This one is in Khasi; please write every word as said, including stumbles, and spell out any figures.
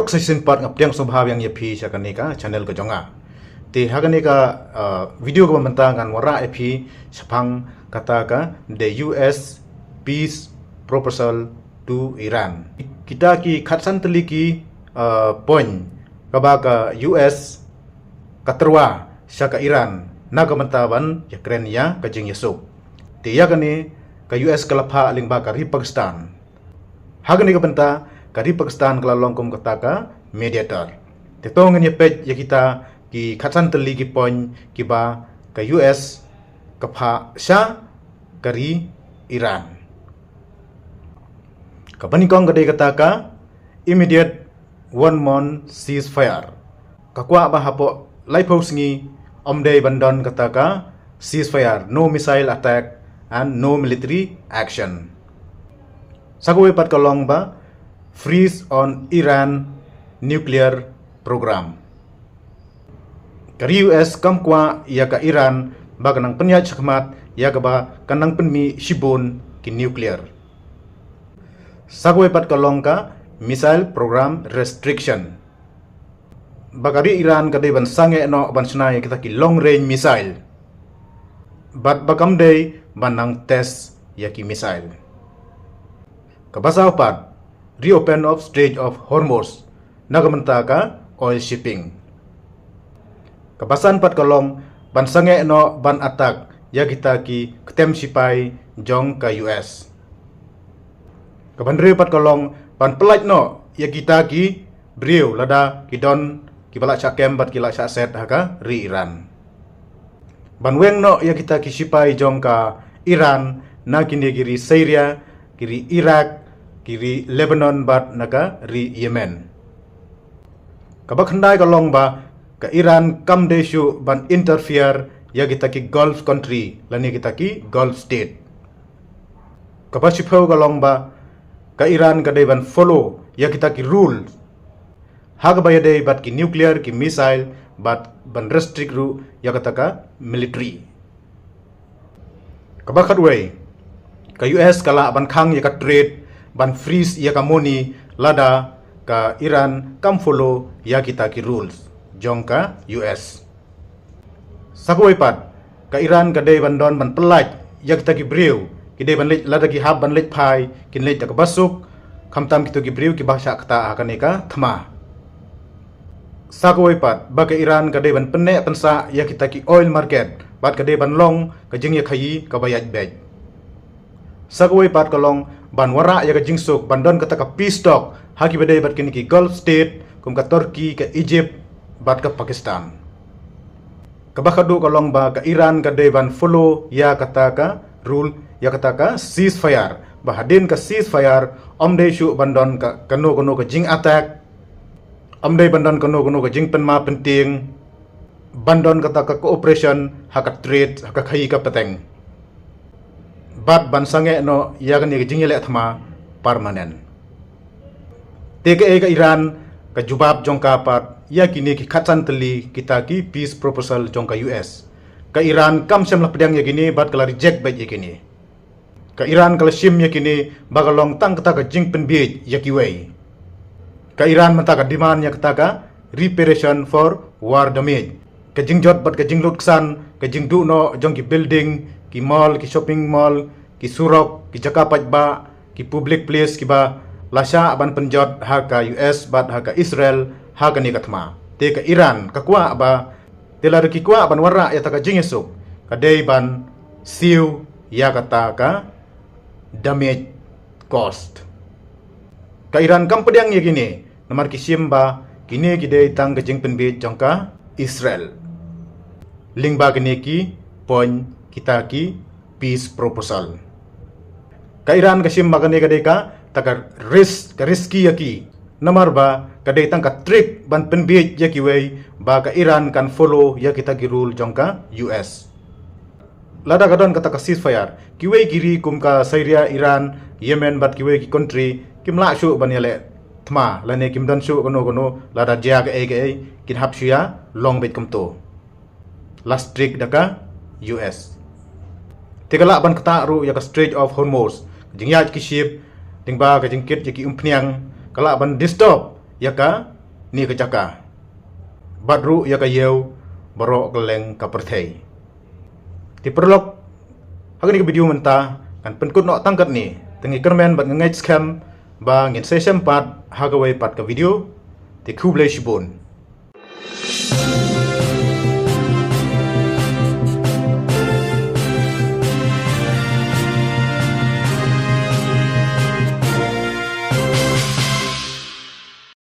Sa shisien pat nga pdiang sngewbha biang ïa phi sha kane ka channel ka jong nga. Te ha kane ka, uh, video kaba mynta ngan wanrah ïa phi shaphang kata ka the U S peace proposal to Iran. Kita ki khatsan tylli ki, uh, point kaba ka U S ka tyrwa sha ka Iran na ka bynta ban ïakren ïa ka jingïasuk. Te ïa kane ka U S ka la phah lyngba ka ri Pakistan. Ha kane ka bynta ka ri Pakistan ka la long kum kata ka mediator. Te to ngin ïa peit ïa kita ki khatsan tylli ki point kiba ka U S ka phah sha ka ri Iran. Kaba nyngkong ka dei kata ka immediate one month ceasefire. Ka kwah ba hapoh laiphew sngi ym dei ban don kata ka ceasefire, no missile attack and no military action. Sa kawei pat ka long ba freeze on Iran nuclear program. Ka ri U S kam kwah ïa ka Iran ba ka nang pynïaid shakhmat ïa kaba ka nang pynmih shibun ki nuclear. Sa kawei pat ka long ka missile program restriction. Ba ka ri Iran ka dei ban sangeh noh ban shna ïa kita ki long range missile. Bad ba kam dei ban nang test ïa ki missile. Kaba saw pat, reopen of Strait of Hormuz na ka bynta ka oil shipping. Kaba san pat ka long ban sangeh noh ban attack ïa kita ki ktem shipai jong ka U S. Kaba hynriew pat ka long ban pyllait noh ïa kita ki briew lada ki don kiba la shah kem bad ki la shah set ha ka ri Iran. Ban weng noh ïa kita ki shipai jong ka Iran na kine ki ri Syria, ki ri Iraq, ki ri Lebanon bad na ka ri Yemen. Kaba khyndai ka long ba ka Iran kam dei shuh ban interfere ïa kita ki Gulf country lane kita ki Gulf state. Kaba shiphew ka long ba ka Iran ka dei ban follow ïa kita ki rules ha kaba ïadei bad ki nuclear, ki missile bad ban restrict ruh ïa kata ka military. Kaba khatwei, ka U S ka lah ban khang ïa ka trade, ban freeze ïa ka money lada ka Iran kam follow ïa kita ki rules jong ka U S. Sa kawei pat, ka Iran ka dei ban don ban pyllait ïa kita ki briew, ki dei ban leit lada ki hap ban leit phai, kin leit da kaba suk, khamtam kito ki briew kiba shah ktah ha kane ka thma. Sa kawei pat, ba ka Iran ka dei ban pynneh pynsah ïa kita ki oil market, bad ka dei ban long ka jingïakhaïi kaba ïaid beit. Sa kawei pat ka long ban wanrah ïa ka jingsuk ban don kata ka peace talk ha kiba dei bad kine ki Gulf state kum ka Turkey, ka Egypt bad ka Pakistan. Kaba khatduh ka long ba ka Iran ka dei ban follow ïa kata ka rule, ïa kata ka ceasefire. Ba hadien ka ceasefire ym dei shuh ban don ka kano kano ka jing attack, ym dei ban don kano kano ka jingpynma pyntieng, ban don kata ka cooperation ha ka trade, ha ka khaïi ka pateng. Bad ban sangeh noh ïa kane ka jingïaleh thma permanent. Te kaei ka Iran ka jubab jong ka pat ïa kine ki khatsan tylli kita ki peace proposal jong ka U S? Ka Iran kam shym la pdiang ïa kine bad ka la reject beit ïa kine. Ka Iran ka la shim ïa kine ba ka long tang kata ka jingpynbiej ïa kiwei. Ka Iran mynta ka demand ïa kata ka reparation for war damage. Ka jingjot bad ka jinglut ksan, ka jingduh noh jong ki building, ki mall, ki shopping mall, ki surok, ki jaka paidbah, ki public place kiba la shah ban pynjot ha ka U S bad ha ka Israel ha kane ka thma. Te ka Iran ka kwah ba, te lada ki kwah ban wanrah ïa kata ka jingïasuk, ka dei ban siew ïa kata ka damage caused. Ka Iran kam pdiang ïa kine, namar ki shim ba kine ki dei tang ka jingpynbiej jong ka Israel. Lyngba kine ki point kita ki peace proposal. Ka Iran ka shim ba kane ka dei kata ka risk, ka risky ïa ki. Namar ba ka dei tang ka trick ban pynbiej ïa kiwei ba ka Iran kan follow ïa kita ki rule jong ka U S. Lada ka don kata ka ceasefire, kiwei ki ri kum ka Syria, Iran, Yemen bad kiwei ki country kim lah shuh ban ïaleh thma, lane kim don shuh kano kano, lada jia kaei kaei kin hap shu ïalong beit kumto. La strict da ka U S. Te ka lah ban ktah ruh ïa ka Strait of Hormuz, ka jingïaid ki ship, lyngba ka jingkit ïa ki umphniang, ka lah ban disturb ïa ka ne ka jaka bad ruh ïa ka ïew baroh kylleng ka pyrthei. Te paralok, ha kane ka video mynta ngan pynkut noh tang katne. Te ngi kyrmen bad nga ngeit skhem ba ngin sa ïashem pat ha kawei pat ka video. Te khublei shibun.